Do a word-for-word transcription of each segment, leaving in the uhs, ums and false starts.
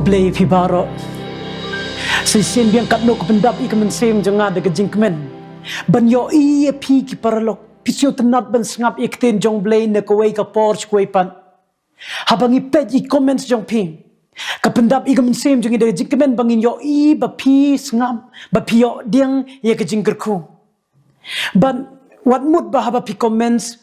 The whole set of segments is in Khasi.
Blei phi baroh. Shisien biang katno ka pyndap ïa ka mynsiem jong nga da ka jingkmen ban ïohi ïa phi ki paralok. Phi sngewtynnat ban sngap ïa ka ktien jong Blei na kawei ka por sha kawei pat. Haba ngi peit ïa ki comments jong phi, ka pyndap ïa ka mynsiem jong ngi da ka jingkmen ba ngin ïohi ba phi sngap, ba phi ïoh pdiang ïa ka jingkyrkhu. Bad wat mut ba haba phi comments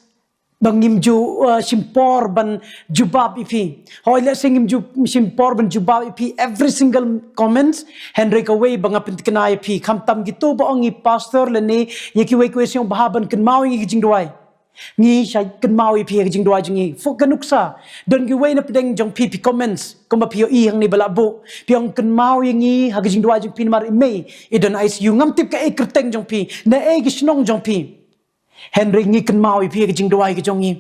ba ngim ju, uh, shim por ban jubab ïa phi. Hooid, lehse ngim ju shim por ban jubab ïa phi every single comments, hynrei kawei ba nga pyntikna ïa phi, khamtam kito ba ong ïa i pastor lane ïa kiwei kiwei sngewbha ban kynmaw ïa ngi ka jingduwai. Ngi shait kynmaw ïa phi ha ka jingduwai jong ngi. Phi ka nuksa, don kiwei na pdeng jong phi, phi comments kumba phi ïohi hangne ba la buh, phi ong kynmaw ïa ngi ha ka jingduwai jong phi namar i mei i don I C U. Ngam tip kaei kyrteng jong phi, naei ka shnong jong phi. Hynrei ngi kynmaw ïa phi ha ka jingduwai ka jong ngi.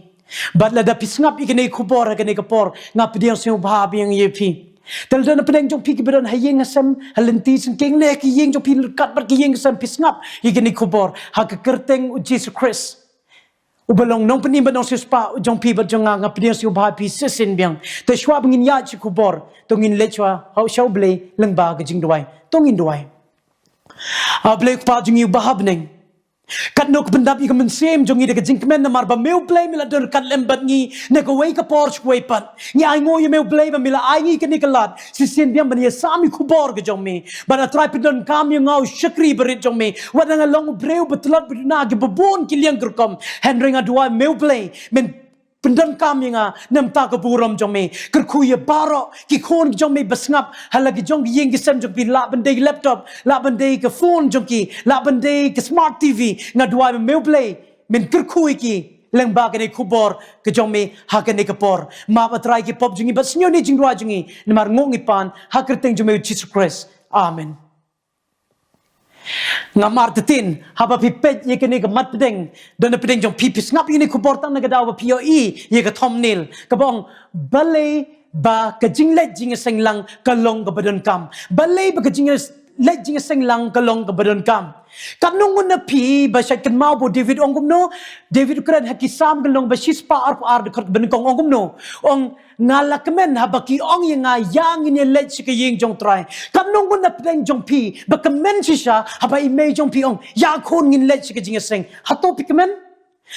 Bad lada phi sngap ïa kane ka khubor ha kane ka por, nga pdiang sngewbha biang ïa phi. Te lada na pdeng jong phi kiba don ha ïing ha sem, ha lynti syngkien ne ki ïing jong phi ryngkat bad ki ïing ki sem, phi sngap ïa kane ka khubor ha ka kyrteng u Jisu Khrist, uba long nongpynim bad nongsiewspah jong phi bad jong nga, nga pdiang sngewbha ïa phi shisien biang. Te shuwa ba ngin ïaid sha ka khubor, to ngin leit shuwa ha u, sha u Blei lyngba ka jingduwai. To ngin duwai. A Blei Kpa jong ngi uba ha bneng, katno ka pyndap ïa ka mynsiem jong ngi da ka jingkmen namar ba me u Blei me la don ryngkat lem bad ngi na kawei ka por sha kawei pat. Ngi ainguh ïa me u Blei ba me la ai ngi kane ka lad. Shisien biang ban ïasam ïa ka khubor ka jong me. Bad A Trai, pyndonkam ïa nga u shakri barit jong me. Wat la nga long u briew ba tlot ba duna kiba bun ki liang ki rukom, hynrei nga duwai me u Blei men pyndonkam ïa nga na ka bynta ka burom jong me. Kyrkhu ïa baroh ki khun ki jong me ba sngap ha la ki jong ki ïing ki sem jong ki, lah ban dei laptop, lah ban dei ka phone jong ki, lah ban dei ka smart T V. Nga duwai ba me u Blei men kyrkhu ïa ki lyngba kane ka khubor ka jong me ha kane ka por. Map, A Trai, ki pop jong ngi bad sngew ïa kine ki jingduwai jong ngi, namar nguh ngi pan ha ka kyrteng jong me u Jisu Khrist. Amen. Nga martatien, haba phi peit ïa kane ka mat pdeng, don na pdeng jong phi, phi sngap ïa kane ka khubor tang na ka daw ba phi ïohi ïa ka thumbnail kaba ong, balei ba ka jingleit jingïaseng lang ka long kaba donkam. Balei ba ka jingleit jingïaseng lang ka long kaba donkam. Katno ngut na phi ba shait kynmaw ba u David u ong kumno? David u kren ha ki Salm ka lynnong ba shispah arphew ar dkhot ba nyngkong, u ong kumno? U ong, nga la kmen haba ki ong ïa nga, ïa ngin ïaleit sha ka ïing jong U Trai. Katno ngut na pdeng jong phi ba kmen shisha haba i mei jong phi ong, ïa khun, ngin leit sha ka jingïaseng? Hato phi kmen?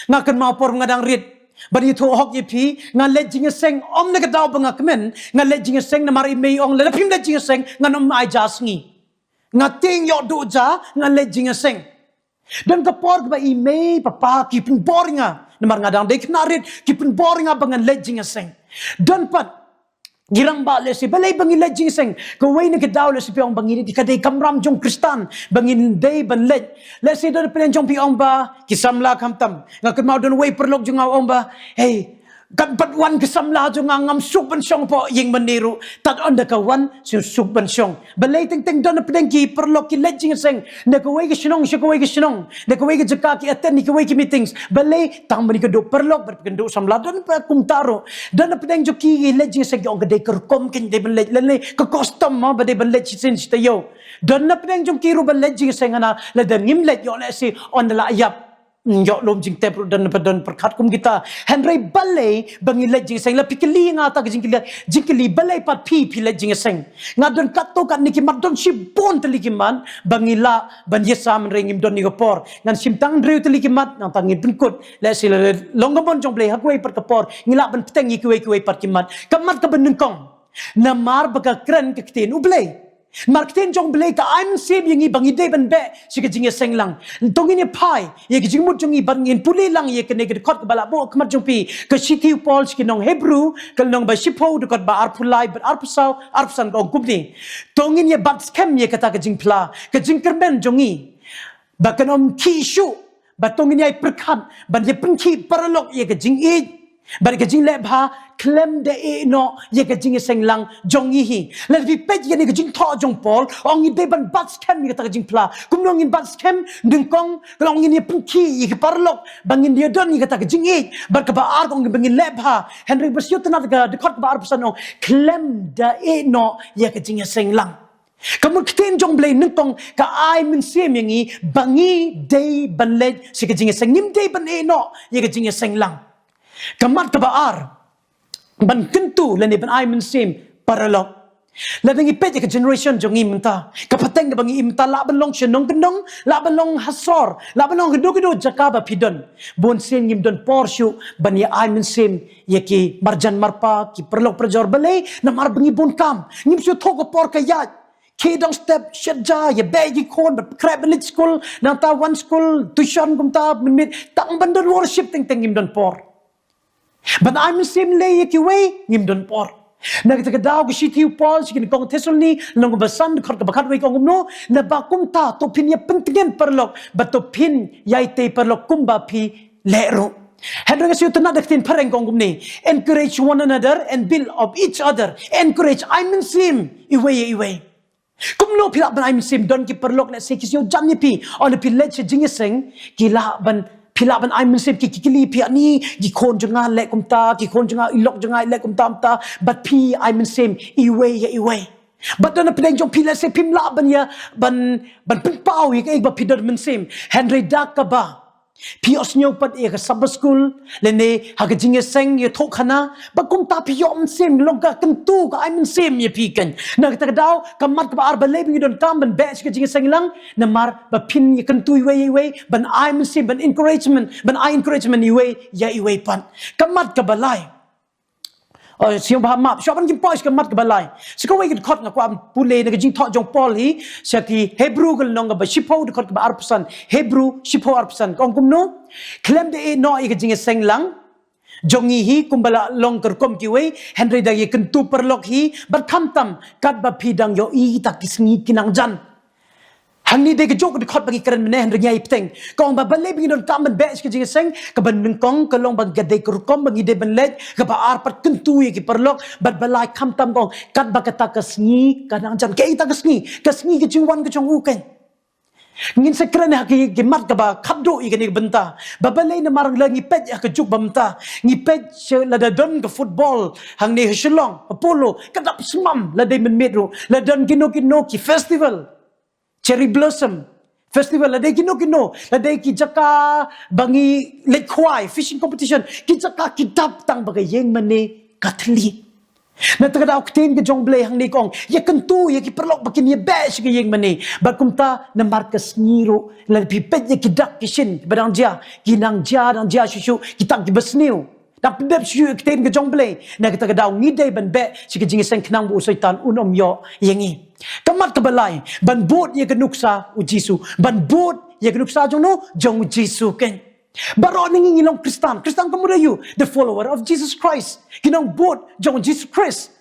Nga kynmaw por ba nga dang rit ban ïathuh hok ïa phi, nga leit jingïaseng ym na ka daw ba nga kmen. Nga leit jingïaseng namar i mei i ong lada phim leit jingïaseng ngan ym ai ja sngi. Nga tieng ïoh duh ja, nga leit jingïaseng. Don ka por kaba i mei i papa ki pynbor ïa nga, namar nga dang dei khynnah rit, ki pynbor ïa nga ba ngan leit jingïaseng. Don pat ki rangbah lehse, balei ba ngin leit jingïaseng? Kawei na ka daw lehse phi ong ba ngi dei, ka dei kamram jong Khristan ba ngin dei ban leit. Lehse don pdeng jong phi ong ba, ki samla khamtam. Nga kynmaw don wei paralok jong nga u ong ba, hei, kat pat wan ka samla jong nga ngam suk ban shong hapoh ïing mane ruh, tad ynda ka wan suk suk ban shong. Balei teng teng don na pdeng ki paralok ki leit jingïaseng na kawei ka shnong sha kawei ka shnong, na kawei ka jaka ki attend ïa kawei ki meetings? Balei? Tang ban ïakynduh paralok bad ïakynduh samla. Don pat kumta ruh, don na pdeng jong ki ki leit jingïaseng ki ong ka dei ka rukom, kan dei ban leit, lane ka custom mo ba dei ban leit shisien shi taïew. Don na pdeng jong ki ruh ba leit jingïaseng hana, lada ngim leit ïoh lehse ynda la ïap, ïoh lum jingtep ruh, don pat don pyrkhat kum kita. Hynrei balei ba ngi leit jingïaseng? La phi kylli nga ta ka jingkylli, jingkylli, balei pat phi, phi leit jingïaseng? Nga don katto katne ki mat, don shibun tylli ki mat ba ngi lah ban ïasam hynrei ngim don ïa ka por. Ngan shim tang hynriew tylli ki mat, nangta ngin pynkut. Lehse la long ka mon jong Blei ha kawei pat ka por ngi lah ban bteng ïa kiwei kiwei pat ki mat. Ka mat kaba nyngkong, namar ba ka kren ka ktien U Blei. Namar ka ktien jong U Blei ka ai mynsiem ïa ngi ba ngi dei ban beh sha ka jingïaseng lang. To ngin ïa phai ïa ka jingmut jong ngi bad ngin pule lang ïa kane ka dkhot kaba la buh ha khmat jong phi, ka shithi u Paul sha ki nong Hebru, ka lynnong ba shiphew, dkhot ba arphew lai bad arphew saw, arphew san, ka ong kumne. To ngin ïa bat skhem ïa kata ka jingphla, ka jingkyrmen jong ngi, ba kan ym khih shuh, ba to ngin ïai pyrkhat ban ïa pynkhih paralok ïa ka jingïeit bad ka jingleh bha, khlem da ïeh noh ïa ka jingïaseng lang jong ngi hi. Lada phi peit ïa kane ka jingthoh jong Paul, ong ngi dei ban bat skhem ïa kata ka jingphla. Kumno ngin bat skhem? Nyngkong, ka long ngin ïa pynkhih ïa ki paralok ba ngin ïa don ïa kata ka jingïeit. Bad kaba ar, ka ong ba ngin leh bha. Hynrei ba sngewtynnat, ka dkhot kaba arphew san ong, khlem da ïeh noh ïa ka jingïaseng lang. Ka mut ka ktien jong U Blei nyngkong ka ai mynsiem ïa ngi ba ngi dei ban leit sha ka jingïaseng, ngim dei ban ïeh noh ïa ka jingïaseng lang. Ka mat kaba ar, ban kyntu lane ban ai mynsiem paralok. Lada ngi peit ïa ka generation jong ngi mynta, ka pateng kaba ngi im mynta, lah ban long sha nongkyndong, lah ban long ha sor, lah ban long ha kino kino jaka ba phi don, bun sien ngim don por shuh ban ïa ai mynsiem ïa ki marjan marpa, ki paralok parajor. Balei? Namar ba ngi bun kam, ngim shu thoh ka por ka ïaid. Khie dang step, shet ja, ïa beh ïa ki khun, bad khreh ban leit skul, nangta wan skul, tuition kumta mynmiet, tang ban don worship teng teng ngim don por. Ban ai mynsiem lei ïa kiwei ngim don por. Na kata ka daw ka shithi u Paul sha ki nyngkong Thessaloni, lynnong ba san, dkhot kaba khatwei ka ong kumno: Naba kumta to phin ïa pyntngen paralok, bad to phin ïa itei paralok kumba phi leh ruh. Hynrei nga sngewtynnat da ka ktien phareng ka ong kumne: Encourage one another and build up each other. Encourage, ai mynsiem iwei ïa iwei. Kumno phi lah ban ai mynsiem? Don ki paralok lehse ki sngew jan ïa phi, ynda phi leit sha jingïaseng, ki lah ban, phi lah ban ai mynsiem, ki, ki kylli phi, ani, ki khun jong nga leh kumta, ki khun jong nga, i lok jong nga i leh kumta kumta, bad phi ai mynsiem iwei ïa iwei. Bad don na pdeng jong phi lehse phim lah ban ïa, ban, ban pynpaw ïa kaei ba phi don mynsiem. Hynrei da kaba phi ïohsngew pat ïa ka Sabbath School, lane ha ka jingïaseng ïathuhkhana, ba kumta phi ïoh mynsiem, long ka kyntu, ka ai mynsiem ïa phi kan. Na kata ka daw, ka mat kaba ar, balei ba ngi donkam ban beh sha ka jingïaseng lang? Namar ba phin ïa kyntu iwei ïa iwei, ban ai mynsiem, ban encouragement, ban ai encouragement iwei ïa iwei pat. Ka mat kaba lai. Oh, sngewbha map. Shuwa ban ngin poi sha ka mat kaba lai, sa kawei ka dkhot nga kwah ban pule na ka jingthoh jong Paul hi sha ki Hebru, ka lynnong kaba shiphew, dkhot kaba arphew san. Hebru shiphew arphew san. Ka ong kumno: Khlem da ïehnoh ïa ka jingïaseng lang jong ngi hi kumba la long ka rukom kiwei, hynrei da ïakyntu paralok hi, bad khamtam katba phi dang ïohi kita ki sngi ki nang jan. Hangne dei kajuh ka dkhot ba ngi kren mynne, hynrei ngi ai bteng. Ka ong ba balei ba ngi donkam ban beh sha ka jingïaseng. Kaba nyngkong ka long ba ka dei ka rukom ba ngi dei ban leit, kaba ar pat kyntu ïa ki paralok, bad ba lai khamtam ka ong katba kata ka sngi ka nang jan. Kaei kata ka sngi? Ka sngi ka jingwan ka jong u kan. Ngin sa kren ha ki, ki mat kaba khatduh ïa kane ka bynta. Ba balei? Namar la ngi peit ha ka juk ba mynta, ngi peit sha, lada don ka football hangne ha Shillong, ha Polo, ka dap smam, la dei mynmiet ruh, la don kino kino ki festival, Cherry Blossom Festival, la dei kino kino, la dei ki jaka ba ngi leit khwai, fishing competition, ki jaka ki dap, tang ba ka ïing mane ka thylli. Na kata ka daw ka ktien ka jong U Blei hangne ka ong, ïakyntu ïa ki paralok ba kin ïa beh sha ka ïing mane. Bad kumta namar ka sngi ruh, lada phi peit ïa ki dak ki shin ba dang jia, ki nang jia, dang jia shuh shuh kita kiba sniew. Dang pyndep shuh shuh ïa ka ktien ka jong U Blei. Na kata ka daw ngi dei ban beh sha ka jingïaseng khnang ba u Soitan un ym ïoh ïa ngi. Ka mat kaba lai, ban bud ïa ka nuksa u Jisu, ban bud ïa ka nuksa jong no, jong u Jisu kan. Baroh na ngi ngi long Khristan. Khristan ka mut aïu? The follower of Jesus Christ. Ki nongbud jong u Jisu Khrist.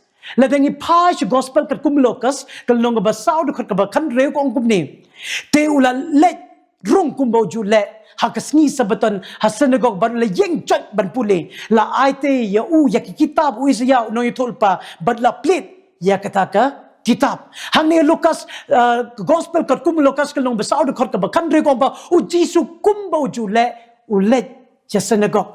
Lada ngi phai sha Gospel katkum u Lukas, ka lynnong kaba saw, dkhot kaba khathynriew, ka ong kumne: Te u la leit rung kumba u ju leh ha ka sngi Sabbaton ha synagog, bad u la ïeng joit ban pule. La aiti ïa u ïa ki kitab u Isaïah u nongïathuhlypa, bad la plied ïa kata ka kitab. Hangne Lukas, uh, Gospel katkum u Lukas, ka lynnong ba saw, dkhot kaba khathynriew, ka ong ba u Jisu kumba u ju leh u leit sha synagog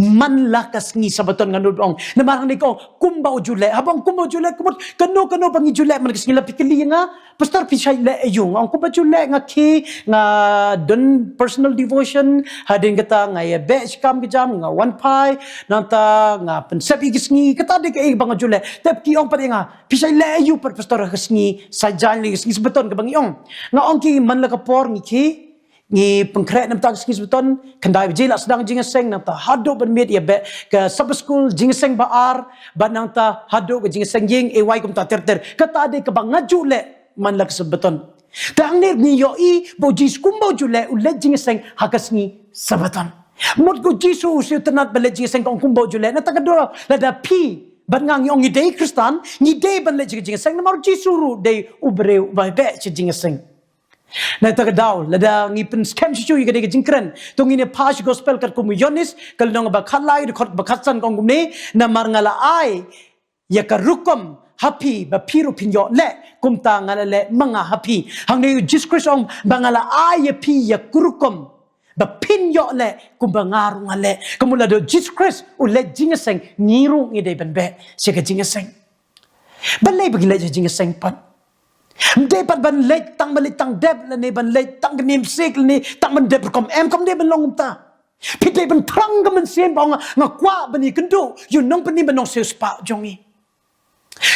man la ka sngi Sabbaton. Ngan nud ong, namar hangne ka ong kumba u ju leh. Haba ong kumba u ju leh, ka mut kano kano ba ngi ju leh man ka sngi. La phi kylli ïa nga, Pastor, phi shait leh aïu? Nga ong kumba ju leh, nga khie, nga don personal devotion, hadien kata nga ïa beh shi kam ki jam, nga wan phai, nangta nga pynsep ïa ki sngi. Kata dei kaei ba nga ju leh. Te ki ong pat ïa nga, phi shait leh aïu pat Pastor ha ka sngi Saitjaiñ, ka sngi Sabbaton kaba ngi ong? Nga ong ki man la ka por ngi khie, ngi pynkhreh namar ka sngi Sabbaton, khyndai baje la sdang jingïaseng, nangta haduh ban miet ïa beh ka Sabbath School, jingïaseng ba ar, bad nangta haduh ka jingïaseng ïing, eh, wai kumta ter ter. Kata dei kaba nga ju leh man la ka Sabbaton. Te hangne ngi ïohi ba u Jisu kumba u ju leh, u leit jingïaseng ha ka sngi Sabbaton. Mut ka u Jisu u sngewtynnat ban leit jingïaseng, ka ong kumba u ju leh. Na kata ka daw lada phi bad nga ngi ong ngi dei Khristan, ngi dei ban leit sha ka jingïaseng, namar u Jisu ruh dei u briew uba beh sha jingïaseng. Na kata ka daw lada ngi pynskhem shuh shuh ïa ka dei ka jingkren, to ngin ïa phai sha Gospel katkum u Ïoannis, ka lynnong ba khatlai, dkhot ba khatsan, ka ong kumne: Namar nga la ai ïa ka rukom ha phi ba phi ruh phin ïoh leh kumta nga la leh ma nga ha phi. Hangne u Jisu Khrist ong ba nga la ai ïa phi ïa ka rukom ba phin ïoh leh kumba nga ruh nga leh. Ka mut lada u Jisu Khrist u leit jingïaseng, ngi ruh ngi dei ban beh sha ka jingïaseng. Balei ba ngi leit sha jingïaseng pat? Ym dei pat ban leit tang, ban leit tang dep, lane ban leit tang knieh sik, lane tang ban dep rukom. Em, kam dei ban long kumta. Phi dei ban thrang ka mynsiem ba nga, nga kwah ban ïakynduh ïa u nongpynim bad nongsiewspah jong ngi.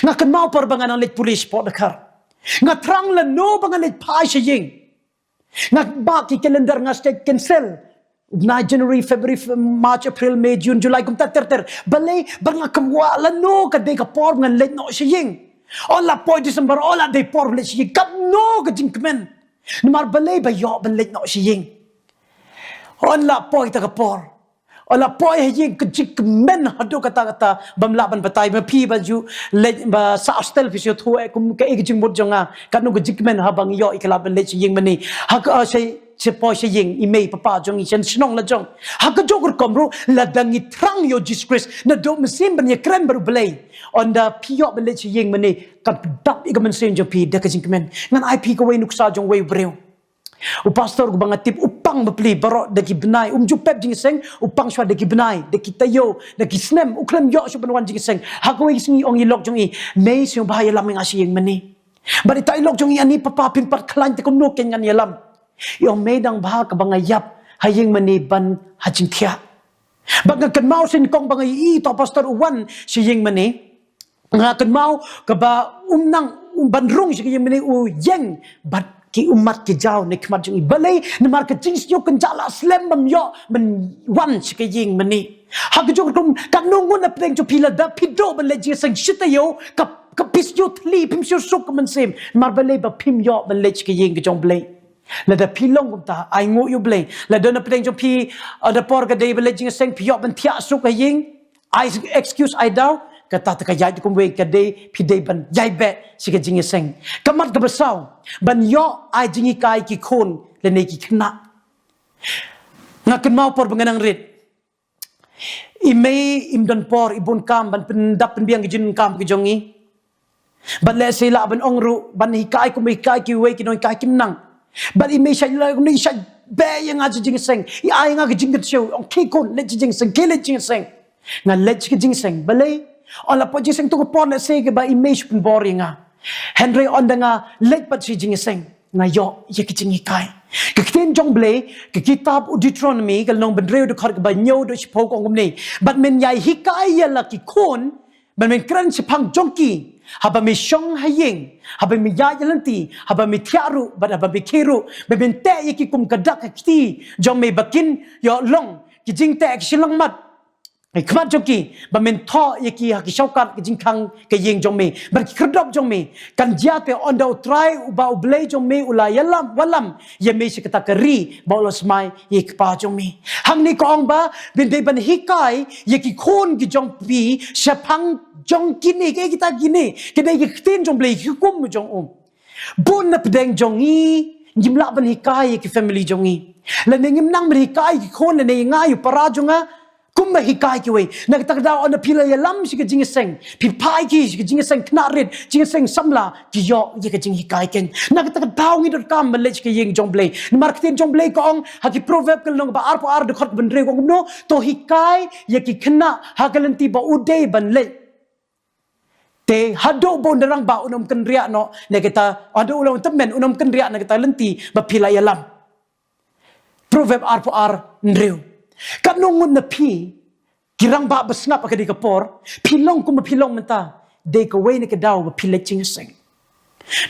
Nga kynmaw por ba nga nang leit pule shapoh Dkhar, nga thrang lano ba nga leit phai sha ïing. Nga ba ki calendar nga stet cancel. Nga January, February, March, April, May, June, July, kumta ter ter. Balei? Ba nga kynmaw lano ka dei ka por ngan leit noh sha ïing. Ynda la poi December, ynda la dei por leit sha ïing. Katno ka jingkmen. Namar balei? Ba ïoh ban leit noh sha ïing. Ynda la poi ta ka por, ynda la poi ha ïing, ka jingkmen haduh katta katta bym lah ban batai. Ma phi ba ju leit ba sah hostel phi shu ïathuh, eh, kum kaei ka jingmut jong nga, katno ka jingkmen haba ngi ïoh ïa ka lad ban leit sha ïing mynne. Ha ka, eh, sha, sha poi sha ïing i mei i papa jong ngi sha shnong la jong. Ha kajuh ka rukom ruh, lada ngi thrang ïa u Jisu Khrist naduh mynsiem ban ïakren bad U Blei, ynda phi ïoh ban leit sha ïing mynne, kan pyndap ïa ka mynsiem jong phi da ka jingkmen. Ngan ai phi kawei nuksa jong uwei u briew. U pastor uba nga tip u pang bapli baroh da ki bnai, um ju pep jingïaseng, u pang shuwa da ki bnai, da ki taïew, da ki snem, u khlem ïoh shuh ban wan jingïaseng. Ha kawei ka sngi ong ïa i lok jong i, mei, sngewbha ïalam ïa nga sha ïing mynne. Bad ita i lok jong i, ani papa, phim pat khlaiñ te kumno kein ngan ïalam. I ong, mei, dang bha kaba nga ïap ha ïing mynne ban ha jingthiah. Bad nga kynmaw sha nyngkong ba nga ïohi ïa uta u pastor u wan sha ïing mynne. Nga kynmaw kaba um nang, um ban rung sha ka ïing mynne, u ïeng bad ki ummat ki jaw na khmat jong i. Balei? Namar ka jingsngew kynjah la slem bym ïoh ban wan sha ka ïing mynne. Ha kajuh ka rukom, katno ngut na pdeng jong phi lada phi duh ban leit jingïaseng shi taïew, ka, ka phi sngew thli, phim sngew suk ka mynsiem. Namar balei? Ba phim ïoh ban leit sha ka ïing ka jong U Blei. Lada phi long kumta, ai nguh ïa U Blei. Lada na pdeng jong phi, eh, da por ka dei ban leit jingïaseng, phi ïoh ban thiah suk ha ïing, ai excuse, ai daw, kata te ka ïaid kumwei, ka dei phi dei ban ïai beh sha ka jingïaseng. Ka mat kaba saw, ban ïoh ai jinghikai ki khun lane ki khynnah. Nga kynmaw por ba nga nang rit, i mei im don por, i bun kam ban pyndap pynbiang ka jingdonkam ka jong i. Bad lehse lah ban ong ruh, ban hikai kum hikai kiwei ki nonghikai kim nang. Bad i mei shait leh kumne, i shait beh ïa nga sha jingïaseng. I ai nga ka jingkynshew, ong, khie khun, leit sha jingïaseng, khie leit jingïaseng. Nga leit sha ka jingïaseng. Balei? Ynda la poi jingïaseng, to ka por lehse kaba i mei shu pynbor ïa nga. Hynrei ynda nga leit pat sha jingïaseng, nga ïoh ïa ka jinghikai. Ka ktien jong U Blei, ka kitab u Deuteronomi, ka lynnong ba hynriew, dkhot kaba hynñiew haduh shiphew, ka ong kumne: Bad men ïai hikai ïa la ki khun, bad men kren shaphang jong ki haba me shong ha ïing, haba me ïaid lynti, haba me thiah ruh, bad haba me khie ruh. Bad men teh ïa ki kum ka dak ka kti jong me, ba kin ïoh long ki jingteh ki shilliang mat ha khmat jong ki, ba men thoh ïa ki ha ki shongkat ka jingkhang ka ïing jong me, bad ki khyrdop jong me. Kan jia te ynda U Trai uba U Blei jong me u la ïalam, wallam ïa me sha kata ka ri ba u la smai ïa i kpa jong me. Hangne ka ong ba men dei ban hikai ïa ki khun ki jong phi shaphang jong kine, kiei kita kine? Kine ki ktien jong U Blei, ki hukum jong u. Bun na pdeng jong ngi ngim lah ban hikai ïa ki family jong ngi. Lane ngim nang ban hikai ïa ki khun, lane ïa nga, ïa u para jong nga, kumba hikai kiwei. Na kata ka daw ynda phi la ïalam sha ka jingïaseng, phi phai ki sha ka jingïaseng khynnah rit, jingïaseng samla, ki ïoh ïa ka jinghikai kein. Na kata ka daw ngi donkam ban leit sha ka ïing jong U Blei. Namar ka ktien jong U Blei ka ong ha ki Proverb ka lynnong ba arphew ar, dkhot kaba hynriew, ka ong kumno? To hikai ïa ki khynnah ha ka lynti ba u dei ban leit. Te haduh ba un da rangbah un ym kynriah noh na kata, haduh ba un tymmen un ym kynriah na kata ka lynti ba phi la ïalam. Proverb arphew ar, hynriew. Katno ngut na phi ki rangbah ba sngap ha kadei ka por, phi long kumba phi long mynta, dei kawei na ka daw ba phi leit jingïaseng.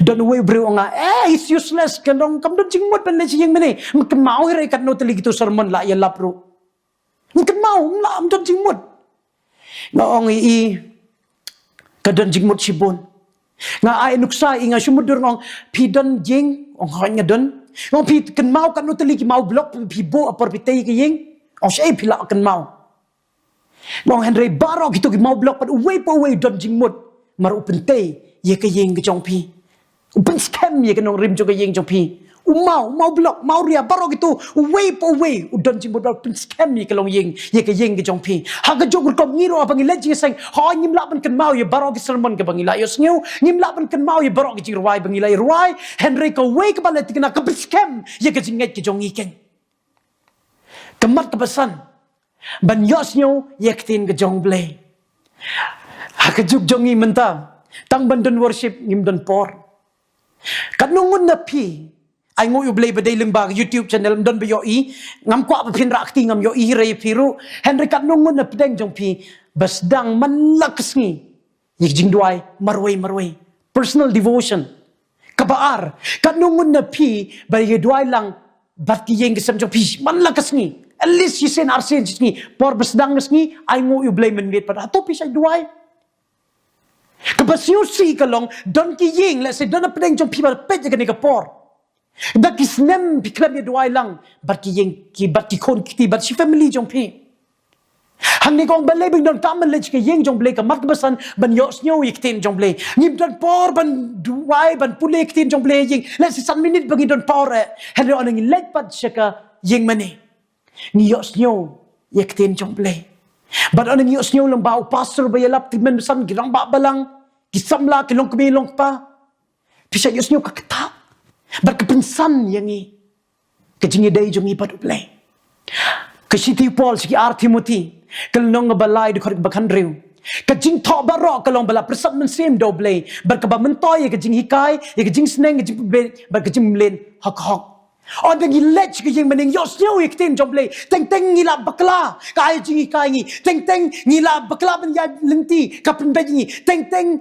Don uwei u briew u ong, eh, it's useless, ka long kam don jingmut ban leit sha ïing mynne. Ym kynmaw hi re katno tylli kitu sermon la ïalap ruh. Ym kynmaw, ym lah, ym don jingmut. Nga ong, i, i, ka don jingmut shibun. Nga ai nuksa, i, nga shu mutdur, nga ong, phi don ïing? Ong, hooid nga don. Nga ong, phi kynmaw katno tylli ki maw blok phi buh ha por phi tei ïa ka ïing? Ong, shaei phi lah kynmaw. Nga ong, hynrei baroh kito ki maw blok pat uwei pa uwei u don jingmut, namar u pyntei ïa ka ïing ka jong phi. U pynskhem ïa ka nongrim jong ka ïing jong phi. U maw, maw blok, maw ria, baroh kito, uwei pa uwei u don jingmut, u pynskhem ïa ka longïing, ïa ka ïing ka jong phi. Ha kajuh ka rukom ngi ruh haba ngi leit jingïaseng, hooid ngim lah ban kynmaw ïa baroh ki sermon kaba ngi la ïohsngew, ngim lah ban kynmaw ïa baroh ki jingrwai ba ngi la ïa rwai, hynrei kawei kaba la thikna, ka pynskhem ïa ka jingngeit ka jong ngi kein. Ka mat kaba san, ban ïohsngew ïa ka ktien ka jong U Blei. Ha ka juk jong ngi mynta, tang ban don worship ngim don por. Katno ngut na phi, ai nguh ïa U Blei ba dei lyngba ka YouTube channel, ym don ba ïohi, ngam kwah ba phin rah kti, ngam ïohi hi re ïa phi ruh. Hynrei katno ngut na pdeng jong phi ba sdang man la ka sngi Ïa ka jingduwai marwei marwei. Personal devotion. Kaba ar, katno ngut na phi ba ïa duwai lang bad ki ïing ki sem jong phi man la ka sngi. At least shisien arsien shi sngi. Por ba sdang ka sngi, ai nguh ïa u Blei mynmiet pat. Hato phi shait duwai? Kaba sngewsih ka long, don ki ïing, lehse don na pdeng jong phi ba peit ïa kane ka por. Da ki snem phi khlem ïa duwai lang bad ki ïing ki, bad ki khun ki kti, bad shi family jong phi. Hangne ka ong balei ba ngin donkam ban leit sha ka ïing jong Blei, ka mat kaba san ban ïohsngew ïa ka ktien jong Blei. Ngim don por ban duwai, ban pule ïa ka ktien jong Blei ha ïing. Lehse san minit ba ngin don por eh. Hynrei ynda ngin leit pat sha ka ïing mane, ngi ïohsngew ïa ka ktien jong Blei. Bad ynda ngi ïohsngew lyngba u pastor ba ïalap, ki tymmen basan, ki rangbah balang, ki samla, ki longkmie longkpa, phi shait ïohsngew ka ktah bad ka pynsan ïa ngi ka jingïadei jong ngi bad u Blei. Ka shithi u Paul sha ki ar Timothi, ka lynnong ba lai, dkhot ba khathynriew. Ka jingthoh baroh ka long ba la pyrsad mynsiem da u Blei bad kaba myntoi ïa ka jinghikai, ïa ka jingsneng, ka jingpynbeit bad ka jingmlien ha ka hok. Ynda ngi leit sha ka ïing mane, ngi ïohsngew ïa ka ktien jong Blei, teng teng ngi la bakla, ka ai jinghikai ngi. Teng teng ngi la bakla ban ïaid lynti, ka pynbeit ngi. Teng teng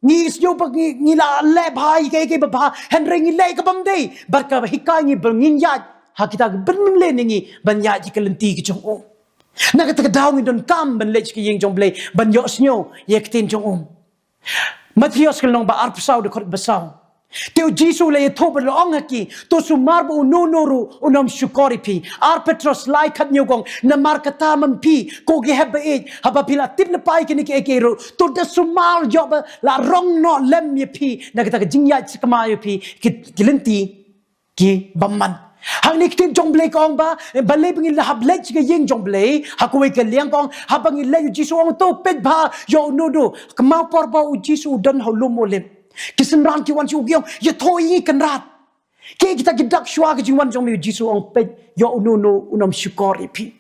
ngi sngew ba ngi, ngi la leh bha ïa kaei kaei ba bha, hynrei ngi leh kaba ym dei. Bad ka hikai ngi ba ngin ïaid ha kita ki pynmlien ïa ngi ban ïaid ïa ka lynti ka jong u. Na kata ka daw ngi donkam ban leit sha ka ïing jong Blei ban ïohsngew ïa ka ktien jong u. Mathaios ka lynnong ba arphew saw, dkhot ba saw. Te u Jisu u la ïathuh bad u la ong ha ki, to sumar ba uno uno ruh un ym shukor ïa phi. Ar Petros lai, khathynñiew ka ong, namar kata ma phi ko ki hep ba ïeit, haba phi la tip lypa ïa kine kiei kiei ruh, to da sumar ïoh ba la rong noh lem ïa phi na kata ka jingïaid sakma ïa phi ki, ki lynti ki bymman. Hangne ka ktien jong Blei ka ong ba, balei ba ngin la hap leit sha ka ïing jong Blei, ha kawei ka liang ka ong, haba ngin leit, u Jisu u ong to peit bha ïa uno uno, kynmaw por ba u Jisu u don ha u lum Olib. Ki synran ki wan sha u ki ong, ïathuh ïa ngi Kynrad, kiei kita ki dak shuwa ka jingwan jong me, u Jisu u ong peit ïa uno uno un ym shukor ïa phi.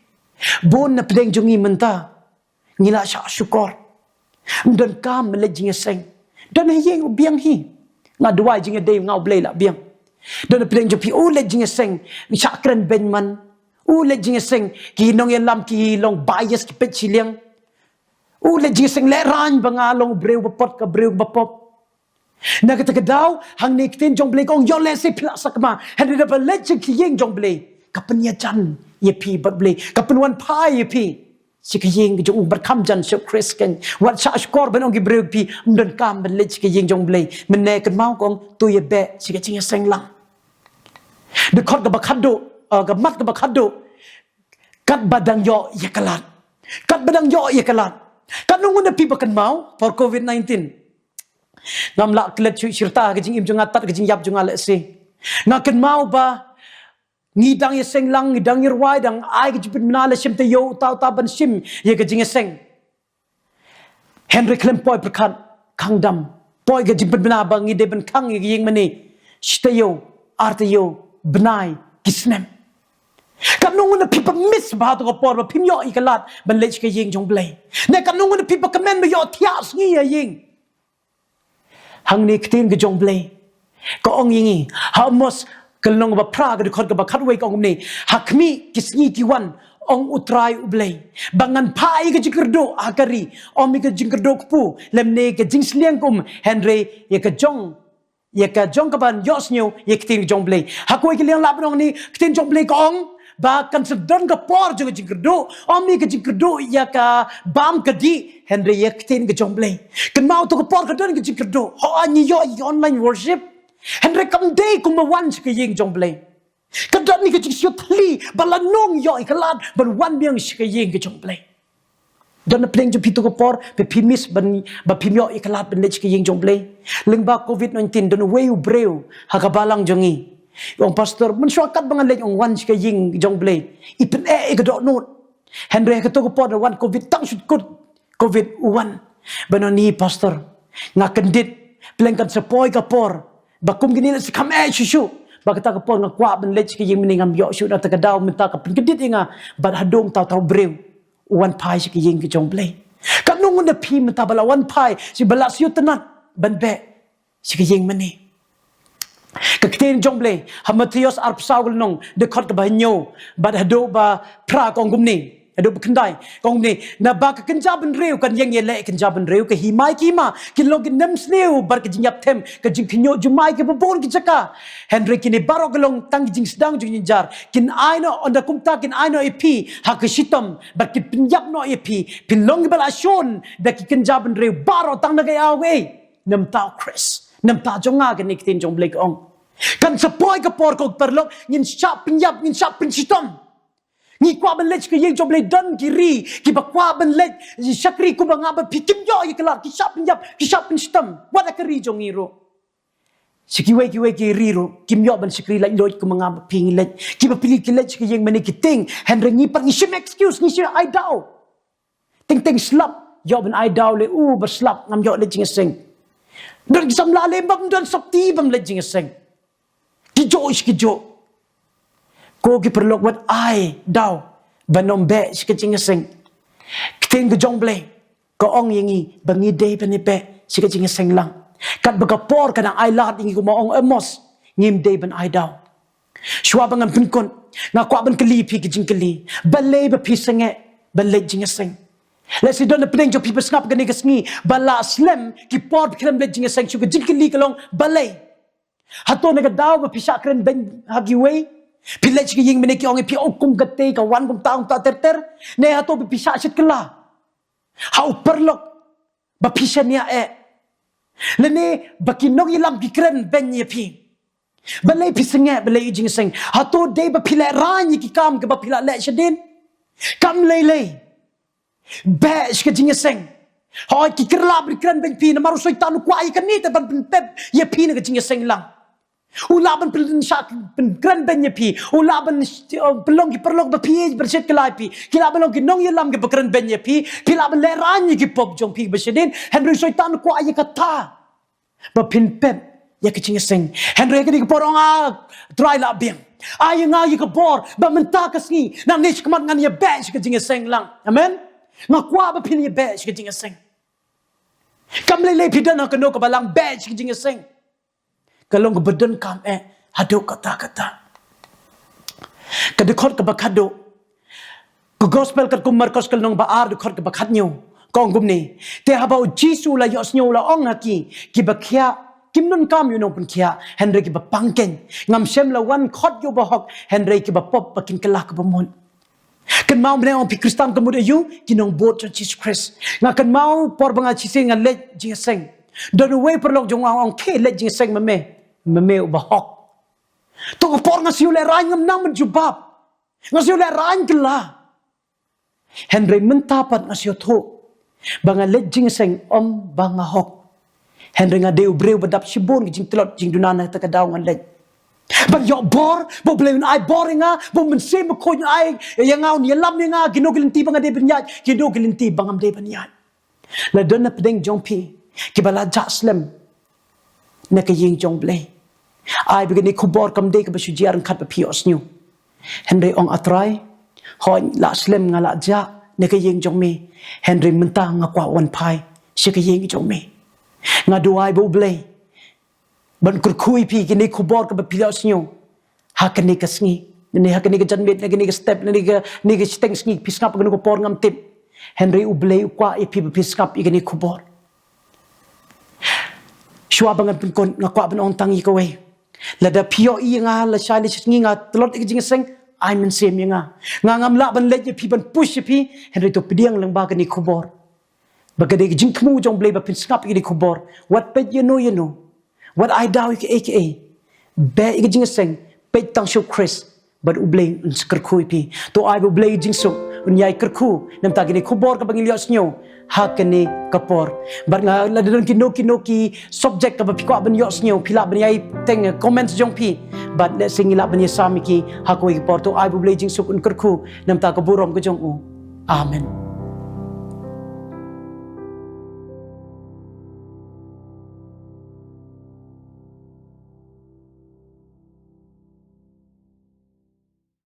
Bun na pdeng jong ngi mynta ngi la shah shukor. Ym donkam ban leit jingïaseng. Don ha ïing u biang hi. Nga duwai jingïadei nga u Blei la biang. Don na pdeng jong phi u leit jingïaseng, shah kren bein man. U leit jingïaseng, ki nongïalam ki long bias, ki peit shiliang. U leit jingïaseng, lehraiñ ba nga long u briew ba pot, ka briew ba pop. Na kata ka daw, hangne ka ktien jong Blei ka ong, ïoh lehse phi la sakma, hynrei da phi leit sha ka ïing jong Blei, ka pynïajan ïa phi bad Blei, ka pynwanphai ïa phi sha ka ïing jong u, bad kham jan sha u Khrist keiñ. Wat shah shukor ban ong ki briew ïa phi, ym donkam ban leit sha ka ïing jong Blei. Mynne kynmaw ka ong, to ïa beh sha ka jingïaseng lang. Dkhot kaba khatduh, eh, ka mat kaba khatduh, katba dang ïoh ïa ka lad. Katba dang ïoh ïa ka lad. Katno ngut na phi ba kynmaw por covid nineteen? Ngam lah klet shuh shirta, ka jingim jong nga tad, ka jingïap jong nga lehse. Nga kynmaw ba ngi dang ïaseng lang, ngi dang ïarwai, dang ai ka jingpynbna, la shim taïew uta uta ban shim ïa ka jingïaseng. Hynrei khlem poi pyrkhat khang dam, poi ka jingpynbna ba ngi dei ban khang ïa ka ïing mane shi taïew, ar taïew, bnai, ki snem. Katno ngut na phi ba miss bha kato ka por ba phim ïoh ïa ka lad ban leit sha ka ïing jong Blei? Ne katno ngut na phi ba kmen ba ïohthiah sngi ha ïing? Hangne ka ktien ka jong Blei ka ong ïa ngi ha Amos ka lynnong ba phra, ka dkhot kaba khatwei, ka ong kumne, ha khmih ki sngi ki wan, ong U Trai U Blei, ba ngan phah ïa ka jingkyrduh ha ka ri, ym ïa ka jingkyrduh kpu lymne ka jingsliang kum, hynrei ïa ka jong, ïa ka jong kaban ïohsngew ïa ka ktien ka jong Blei. Ha kawei ka liang lah ban ong ne, ka ktien jong Blei ka ong ba kan sa don ka por jong ka jingkyrduh, ym ïa ka jingkyrduh ïa ka bam ka dih, hynrei ïa ka ktien ka jong Blei. Kynmaw to ka por ka don ka jingkyrduh, hooid ngi ïoh ïa ka online worship, hynrei kam dei kum ba wan sha ka ïing jong Blei. Ka don ïa ka jingsngewthuh ba lano ngi ïoh ïa ka lad ban wan biang sha ka ïing ka jong Blei. Don na pdeng jong phi to ka por ba phi miss ban, ba phim ïoh ïa ka lad ban leit sha ka ïing jong Blei? Lyngba covid nineteen don uwei u briew ha ka balang jong ngi, u ong, Pastor, mynshuwa katba nga leit, ong, wan sha ka ïing jong Blei, i pyneh ïa ka dohnud. Hynrei ha kato ka por ba wan covid, tang shu kut covid u wan ban ong, ni Pastor, nga kyndit, pleng kan sa poi ka por ba kum kine lehse kham eh shuh shuh, ba kata ka por nga kwah ban leit sha ka ïing mane ngam ïoh shuh. Na kata ka daw mynta ka pynkyndit ïa nga, bad hadooh uta uta u briew u wan phai sha ka ïing ka jong Blei. Katno ngut na phi mynta ba la wan phai, sha ba la sngewtynnat ban beh sha ka ïing mane? Ka ktien jong Blei ha Mathaios arphew saw ka lynnong, dkhot kaba hynñiew bad hadooh ba phra, ka ong kumne, Haduh ba khyndai ka ong kumne, naba ka kynja bynriew kan ïeng ïaleh kynja bynriew, ka hima ïa ki hima kin long ki nemsniew bad ka jingïap them, ka jingkhynñiuh jumai kiba bun ki jaka. Hynrei kine baroh ki long tang ki jingsdang jong jynjar. Kin ai noh, ynda kumta kin ai noh ïa phi ha ka shitom bad kin pynïap noh ïa phi. Phin long kiba la shun da ki kynja bynriew baroh tang na kaei kaei. Namar u Khrist, namar jong nga, kane ka ktien jong U Blei ka ong. Kan sa poi ka por, ko paralok, ngin shah pynïap, ngin shah pynshitom. Ngi kwah ban leit sha ka ïing jong U Blei, don ki ri kiba kwah ban leit shakri kumba nga bad phi, kim ïoh ïa ka lad, ki shah pynïap, ki shah pynshitom. Wat ha ka ri jong ngi ruh, sha kiwei kiwei ki ri ruh kim ïoh ban shakri laitluid kumba nga bad phi ngi leit. Kiba phi ki leit sha ka ïing mane ki tieng, hynrei ngi pat ngi shim excuse, ngi shim ai daw. Teng teng slap, ïoh ban ai daw leh, u ba slap, ngam ïoh leit jingïaseng. Don ki samla leh, bym don sopti, bym leit jingïaseng. Ki juh sha ki juh. Ko ki paralok, wat ai daw ban ym beh sha ka jingïaseng. Ka ktien ka jong U Blei ka ong ïa ngi ba ngi dei ban ïa beh sha ka jingïaseng lang. Katba ka por ka dang ai lad ïa ngi, kumba ong Amos, ngim dei ban ai daw. Shuwa ba ngan pynkut, nga kwah ban kylli phi ka jingkylli. Balei ba phi sangeh ban leit jingïaseng? Lehse don na pdeng jong phi ba sngap kane ka sngi ba la slem ki por phi khlem leit jingïaseng. Shu ka jingkylli ka long balei? Hato na ka daw ba phi shah kren beiñ ha kiwei, phi leit sha ka ïing mane ki ong ïa phi, "Oh, kum kata ka wan kumta kumta ter ter." Ne hato ba phi shah shit kylla ha u paralok ba phi shaniah eh? Lane ba ki nongïalam ki kren beiñ ïa phi? Balei phi sangeh ban leit jingïaseng? Hato dei ba phi lehraiñ ïa ki kam kiba phi la leh shadien? Kam lei lei. Beh sha ka jingïaseng. Hooid, ki kylla ban kren beiñ phi, namar u Soitan u kwah ïa kane te ban pynpep ïa phi na ka jingïaseng lang. U lah ban pynshah, pynkren beiñ ïa phi. U lah ban, uh, pynlong ki paralok ba phi ïeit ban shit kylla ïa phi. Ki lah ban long ki nongïalam kiba kren beiñ ïa phi. Phi lah ban lehraiñ ïa ki pop jong phi ba shadien. Hynrei u Soitan u kwah ïa kata ba phin pep ïa ka jingïaseng. Hynrei kane ka por ong, ah, Trai, la biang. Ai ïa nga ïa ka bor ba mynta ka sngi, nangne shakhmat ngan ïa beh sha ka jingïaseng lang. Amen. Nga kwah ba phin ïa beh sha ka jingïaseng. Kam lei lei phi don ha kano kaba lang beh sha ka jingïaseng. Ka long kaba donkam eh haduh katta katta. Ka dkhot kaba khatduh, ka Gospel katkum u Markos ka lynnong ba ar, dkhot kaba khathynñiew, ka ong kumne: Te haba u Jisu u la ïohsngew u la ong ha ki, "Kiba khiah kim donkam ïa u nongpynkhiah, hynrei kiba pang keiñ. Ngam shym la wan khot ïa u bahok, hynrei kiba pop ba kin kylla kaba mut." Kynmaw mynne, ong phi Khristan ka mut aïu? Ki nongbud jong Jisu Khrist. Nga kynmaw por ba nga shisien nga leit jingïaseng, don uwei u paralok jong nga u ong, "Khie leit jingïaseng ma me, ma me u bahok." To ka por nga shu lehraiñ, ngam nang ban jubab. Nga shu lehraiñ kylla. Hynrei mynta pat nga shu ïathuh ba nga leit jingïaseng ym ba nga hok. Hynrei nga dei u briew ba dap shibun ki jingtlot jingduna na kata ka daw ngan leit. Ban ïoh bor, ba U Blei un ai bor ïa nga, ba U Mynsiem Bakhuid un ai ïa nga, un ïalam ïa nga, kino ki lynti ba nga dei ban ïaid, kino ki lynti ba ngam dei ban ïaid. La don na pdeng jong phi kiba la jah slem na ka ïing jong U Blei, ai ba kane ka khubor kam dei kaba shu jia ryngkat ba phi ïohsngew. Hynrei ong, "A Trai, hooid, la slem nga la jah na ka ïing jong me, hynrei mynta nga kwah wan phai sha ka ïing jong me." Nga duwai ba U Blei ban kyrkhu ïa phi kane ka khubor kaba phi la ïohsngew ha kane ka sngi, ne ha kane ka janmiet, ne kane ka step, ne ka, ne ka shiteng sngi phi sngap, kano ka por ngam tip. Hynrei U Blei u kwah ïa phi ba phi sngap ïa kane ka khubor. Shuwa ba ngan pynkut, nga kwah ban ong tang ïa kawei. Lada phi ïohi ïa nga lashai lashisngi nga tlot ïa ka jingïaseng, ai mynsiem ïa nga. Nga ngam lah ban leit ïa phi, ban push ïa phi, hynrei to pdiang lyngba kane ka khubor ba ka dei ka jingthmu jong U Blei ba phin sngap ïa kane ka khubor. Wat peit ïano ïano, wat ai daw ïa kaei kaei. Beh ïa ka jingïaseng, peit tang sha u Khrist, bad U Blei un sa kyrkhu ïa phi. To ai ba U Blei jingsuk un ïai kyrkhu na ka bynta kane ka khubor kaba ngi la ïohsngew ha kane ka por. Bad nga, lada don kino kino ki subject kaba phi kwah ban ïohsngew, phi lah ban ïai teng, eh, comments jong phi, bad lehse ngi lah ban ïasam ïa ki ha kawei ka por. To ai ba U Blei jingsuk un kyrkhu na ka bynta ka burom ka jong u. Amen.